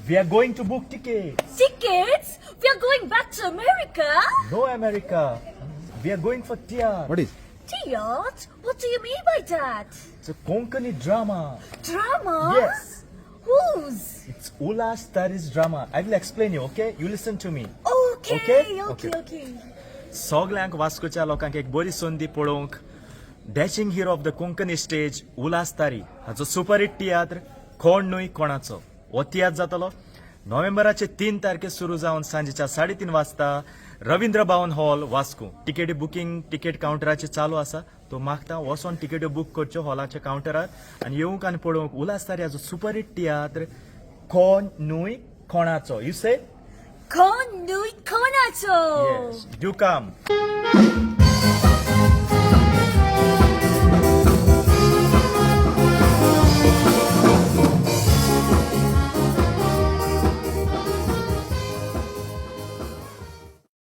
We are going to book tickets. Tickets? We are going back to America? No America. We are going for tiatr. What is? Tiat? What do you mean by that? It's a Konkani drama. Drama? Yes. Whose? It's Ulas Tari's drama. I will explain you, okay? You listen to me. Okay, Okay? okay, Okay. okay. सगल्यांक वास्कोच्या लोकांक एक बरी संदी पळोवंक dashing hero of the Konkani stage Ulhas Tari हाचो superhit तियात्र कोण न्हय कोणाचो हो तियात्र जातलो नोव्हेंबराचे 3 तारखे सुरू जावन सांजेच्या 3:30 वाजता रवींद्र भवन हॉल, वास्को. टिकेटी बुकींग तिकेट कावंटराचेर चालू आसा. तो मागता वचोन टिकेट्यो बूक करच्यो हॉलाच्या कावंटरार आनी येवंक आनी पळोवंक उल्हास तारी हाचो सुपरहिट तियात्र कोण न्हय कोणाचो. You say? कोण न्हय कोणाचो. Yes, do come.